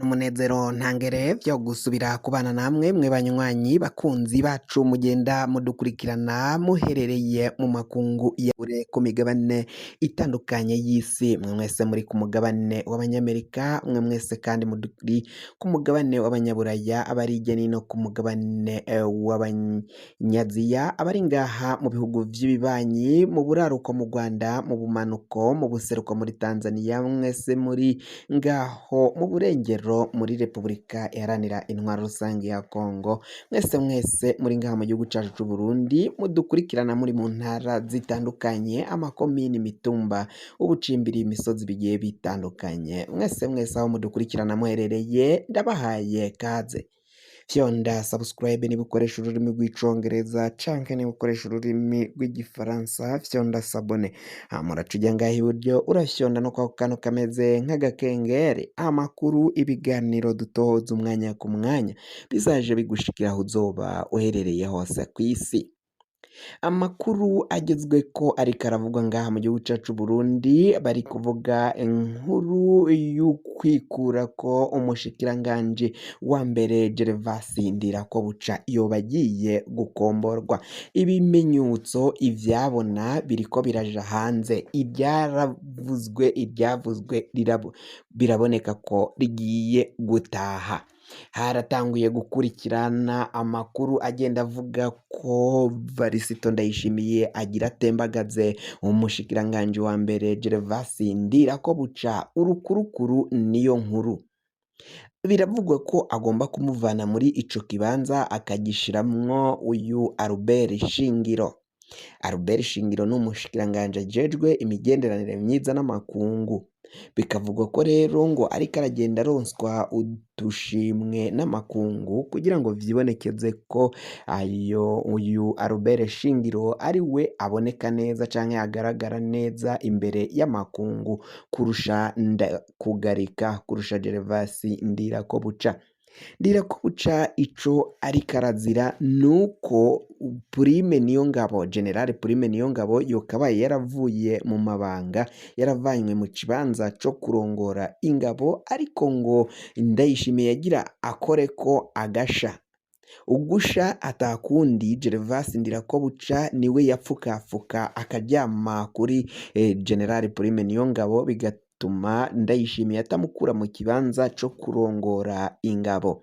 Umunezero ntangere vyo gusubira kubana namwe mwe banywanyi bakunzi bacu mugenda mudukurikirana muherereye mu makungu ya kure ku migabane itandukanye y'isi, mwe mwese muri ku mugabane w'abanyamerika, mwe mwese kandi muri ku mugabane w'abanyaburaya, abari hirya no ku mugabane w'abanyaziya, abari ngaha mu bihugu vy'ibibanyi, mu buraruko mu Rwanda, mu bumanuko, mu buseruko muri Tanzania, mwese muri ngaho mu burengero muri Repubulika Iharanira Intwaro Rusange ya Kongo, mwese mwese muri ngaha mu gihugu cacu c'u Burundi, mudukurikirana muri mu ntara zitandukanye, amakomini, imitumba, ubucimbiri, imisozi bigiye bitandukanye, mwese mwese aho mudukurikirana muherereye, ndabahaye kaze. Fyonda subscribe niba ukoresha ururimi rw'icongereza canke niba ukoresha ururimi rw'igifaransa, fyonda s'abonner. Hama uraca uja ngaha iburyo, urafyonda no kwako kantu kameze nk'agakengeri. Amakuru, ibiganiro dutohoza umwanya ku mwanya bizaje bigushikira aho uzoba uherereye hose kw'isi. Amakuru agezweko ariko aravugwa ngaha mu gihugu cacu Burundi, bari kuvuga inkuru y'ukwikurako umushikiranganji wa mbere Gervas Ndirakobuca yoba agiye gukomborwa. Ibimenyetso, ivyabona biriko biraja hanze, ibyaravuzwe, iryavuzwe biraboneka ko rigiye gutaha. Haratanguye gukurikirana amakuru agenda avuga ko Varisito Ndayishimiye agira atembagaze umushikiranganji wa mbere Gervas Ndirakobuca, urukurukuru niyo nkuru. Biravugwa ko agomba kumuvana muri ico kibanza akagishiramwo uyu Albert Shingiro. Albert Shingiro ni umushikiranganji ajejwe imigenderanire myiza n'amakungu. Bikavugwa ko rero ngo ariko aragenda aronswa udushimwe n'amakungu kugira ngo vyibonekeze ko ayo uyu Albert Shingiro ari we aboneka neza canke agaragara neza imbere y'amakungu kurusha Ndakugarika, kurusha Gervas Ndirakobuca. Ndirakobuca ico ariko arazira nuko Prime Niyongabo, General Prime Niyongabo yokabaye yaravuye mu mabanga, yaravanywe mu kibanza co kurongora ingabo, ariko ngo Ndayishimiye yagira akoreko agasha. Ugusha atakundi, Gervas Ndirakobuca niwe yapfukafuka akaryama kuri General Prime Niyongabo, bigatuma Ndayishimiye atamukura mu kibanza co kurongora ingabo.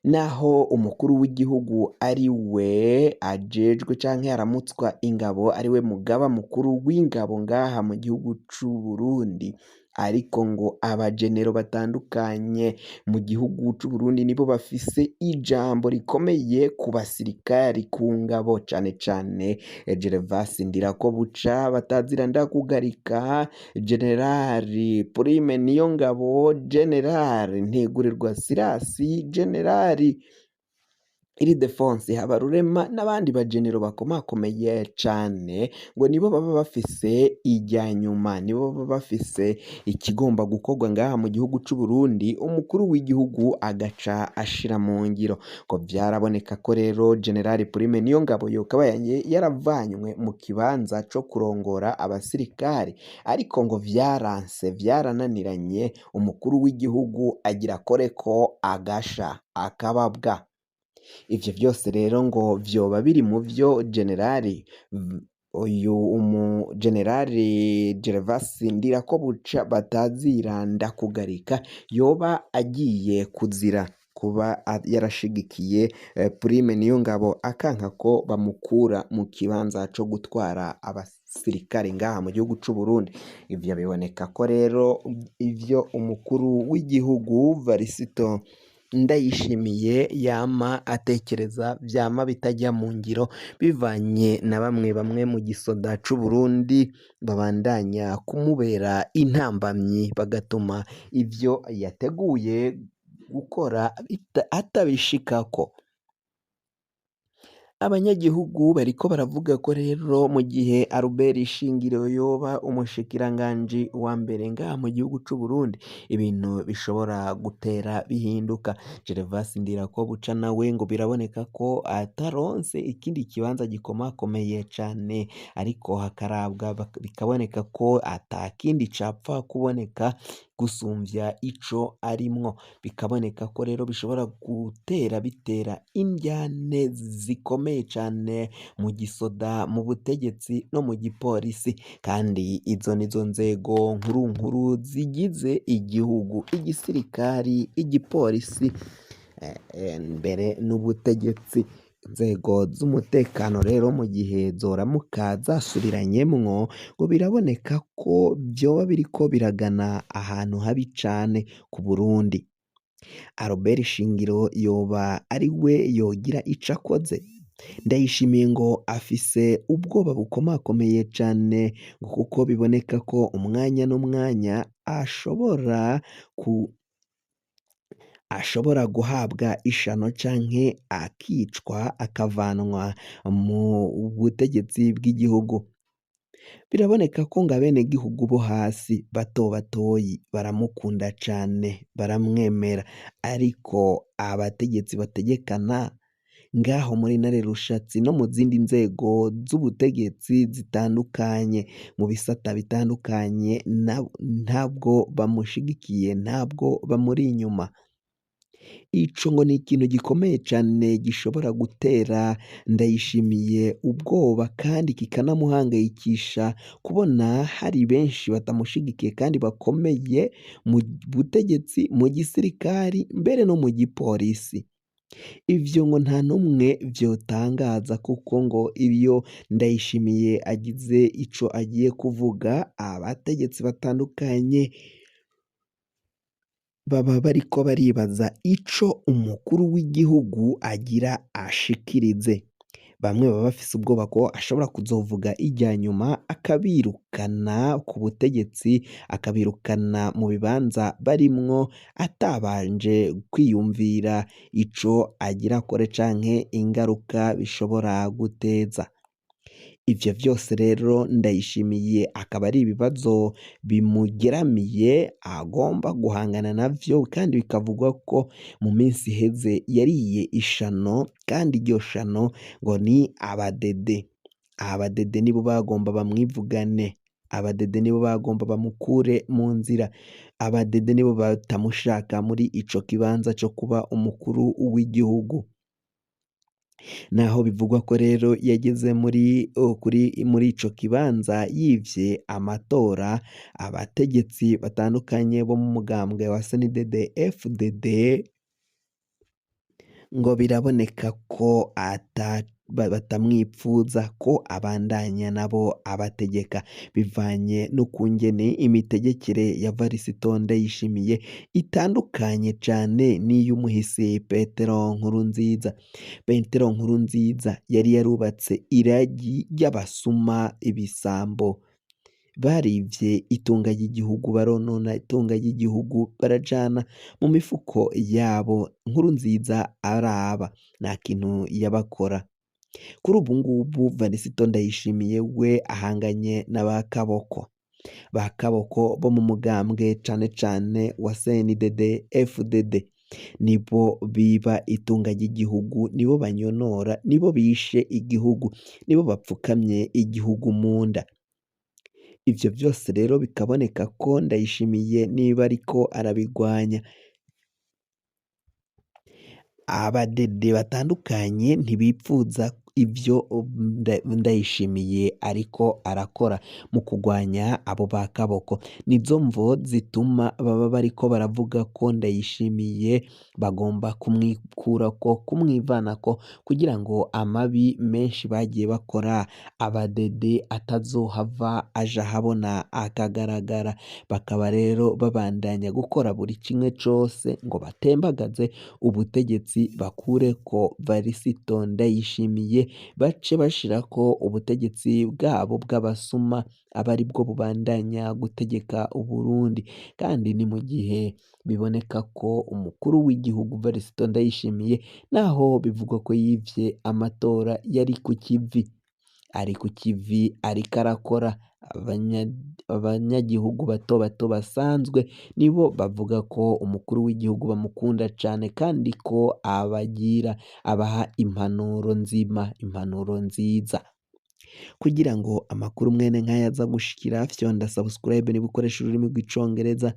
Naho umukuru w'igihugu ari we ajejwe canke aramutswa ingabo, ari we mugaba mukuru w'ingabo ngaha mu gihugu c'u Burundi, ariko ngo abajenero batandukanye mu gihugu c'u Burundi nibo bafise ijambo rikomeye ku basirikari, ku ngabo, cane cane Gervas Ndirakobuca batazira Ndakugarika, General Prime Niyongabo, General Ntigurirwa Sirasi, General Ildefonse Habarurema n'abandi bajenero bakomakomeye cane, ngo nibo baba bafise irya nyuma, nibo baba bafise ikigomba gukorwa ngaha mu gihugu c'u Burundi, umukuru w'igihugu agaca ashira mu ngiro. Ngo vyaraboneka ko rero General Prime Niyongabo yokabaye yaravanywe mu kibanza co kurongora abasirikari, ariko ngo vyaranse, vyarananiranye, umukuru w'igihugu agira akoreko agasha akababwa. Ivyo vyose rero ngo vyoba biri mu vyo Generali uyu umu Generali Gervas Ndirakobuca batazira Ndakugarika yoba agiye kuzira kuba yarashigikiye Prime Niyongabo akanka ko bamukura mu kibanza co gutwara abasirikare ngaha mu gihugu c'u Burundi. Ivyo biboneka ko rero ivyo umukuru w'igihugu Varisito Ndayishimiye yama atekereza vyama bitajya mu ngiro, bivanye na bamwe bamwe mu gisoda c'u Burundi babandanya kumubera intambamyi, bagatuma ivyo yateguye gukora atabishikako. Abanyagihugu bariko baravuga ko rero mu gihe Albert Shingiro yoba umushikiranganji wa mbere ngaha mu gihugu c'u Burundi, ibintu bishobora gutera bihinduka. Gervas Ndirakobuca nawe ngo biraboneka ko ataronse ikindi kibanza gikomakomeye cane, ariko hakarabwa bikaboneka ko atakindi capfa kuboneka. gusumvya ico arimwo. Bikaboneka ko rero bishobora gutera bitera indyane zikomeye cane mu gisoda, mu butegetsi no mu gipolisi, kandi izo nizo nzego nkuru nkuru zigize igihugu: igisirikari, igipolisi, mbere n'ubutegetsi. Inzego z'umutekano rero mu gihe zoramuka zasubiranyemwo, ngo biraboneka ko vyoba biriko biragana ahantu habi cane ku Burundi. Albert Shingiro yoba ari we yogira ico akoze. Ndayishimiye ngo afise ubwoba bukomakomeye cane, ngo kuko biboneka ko umwanya n'umwanya ashobora guhabwa ishano canke akicwa, akavanwa mu butegetsi bw'igihugu. Biraboneka ko ngo abenegihugu bo hasi bato batoyi baramukunda cane, baramwemera, ariko abategetsi bategekana ngaho muri Ntare Rushatsi no mu zindi nzego z'ubutegetsi zitandukanye, mu bisata bitandukanye, ntabwo bamushigikiye, ntabwo bamuri inyuma. Ico ngo ni ikintu gikomeye cane gishobora gutera Ndayishimiye ubwoba kandi kikanamuhangayikisha, kubona hari benshi batamushigikiye kandi bakomeye mu butegetsi, mu gisirikari, mbere no mu gipolisi. Ivyo ngo nta n'umwe vyotangaza, kuko ngo iyo Ndayishimiye agize ico agiye kuvuga, abategetsi batandukanye baba bariko baribaza ico umukuru w'igihugu agira ashikirize. Bamwe baba bafise ubwoba ko ashobora kuzovuga irya nyuma akabirukana ku butegetsi, akabirukana mu bibanza barimwo, atabanje kwiyumvira ico agira akore canke ingaruka bishobora guteza. Ivyo vyose rero Ndayishimiye akaba ari ibibazo bimugeramiye agomba guhangana navyo, kandi bikavugwa ko mu minsi iheze yariye ishano, kandi iryo shano ngo ni abadede. Abadede nibo bagomba bamwivugane, abadede nibo bagomba bamukure mu nzira, abadede nibo batamushaka muri ico kibanza co kuba umukuru w'igihugu. Naho bivugwa ko rero yageze muri ico kibanza yivye amatora, abategetsi batandukanye bo mu mugambwe wa CNDD FDD ngo biraboneka ko batamwipfuza ko abandanya nabo abategeka, bivanye n'ukungene imitegekere ya Varisito Ndayishimiye itandukanye cane n'iy'umuhisi Petero Nkurunziza. Petero Nkurunziza yari yarubatse iragi ry'abasuma, ibisambo, barivye itunga ry'igihugu, baronona itunga ry'igihugu, barajana mu mifuko yabo. Nkurunziza araba nta kintu yabakora. Kuri ubu ngubu Varisito Ndayishimiye we ahanganye na ba Kaboko, ba Kaboko bo mu mugambwe cane cane wa CNDD FDD, nibo biba itunga ry'igihugu, nibo banyonora, nibo bishe igihugu, nibo bapfukamye igihugu mu nda. Ivyo vyose rero bikaboneka ko Ndayishimiye niba ariko arabigwanya. Abadede batandukanye ntibipfuza ivyo Ndayishimiye ariko arakora mu kugwanya abo ba Kaboko. Nizo mvo zituma baba bariko baravuga ko Ndayishimiye bagomba kumwikurako, kumwivanako, kugira ngo amabi menshi bagiye bakora abadede atazohava aja ahabona akagaragara. Bakaba rero babandanya gukora buri kimwe cose ngo batembagaze ubutegetsi, bakureko Varisito Ndayishimiye, bace bashirako ubutegetsi bwabo bw'abasuma, aba aribwo bubandanya gutegeka Uburundi. Kandi ni mu gihe biboneka ko umukuru w'igihugu Varisito Ndayishimiye, naho bivugwa ko yivye amatora, yari ku kivi, ari ku kivi ariko arakora. Abanyagihugu bato bato basanzwe nibo bavuga ko umukuru w'igihugu bamukunda cane, kandi ko abagira abaha impanuro nzima, impanuro nziza. Kugira ngo amakuru mwene nk'aya aza gushikira, fyonda subscribe niba ukoresha ururimi rw'icongereza,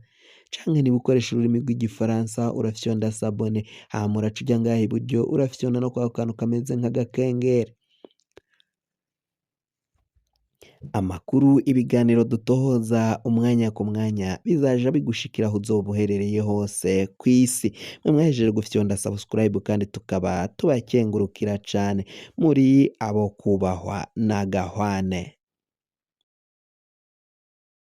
Canke niba ukoresha ururimi rw'igifaransa, urafyonda s'abonner, hama uraca uja ngaha iburyo, urafyonda no kwako kantu kameze nk'agakengeri. Amakuru, ibiganiro dutohoza umwanya ku mwanya bizaja bigushikira aho uzoba uherereye hose kw'isi. Mwe mwahejeje gufyonda subscribe kandi tukaba tubakengurukira cane, muri abo kubahwa n'agahwane.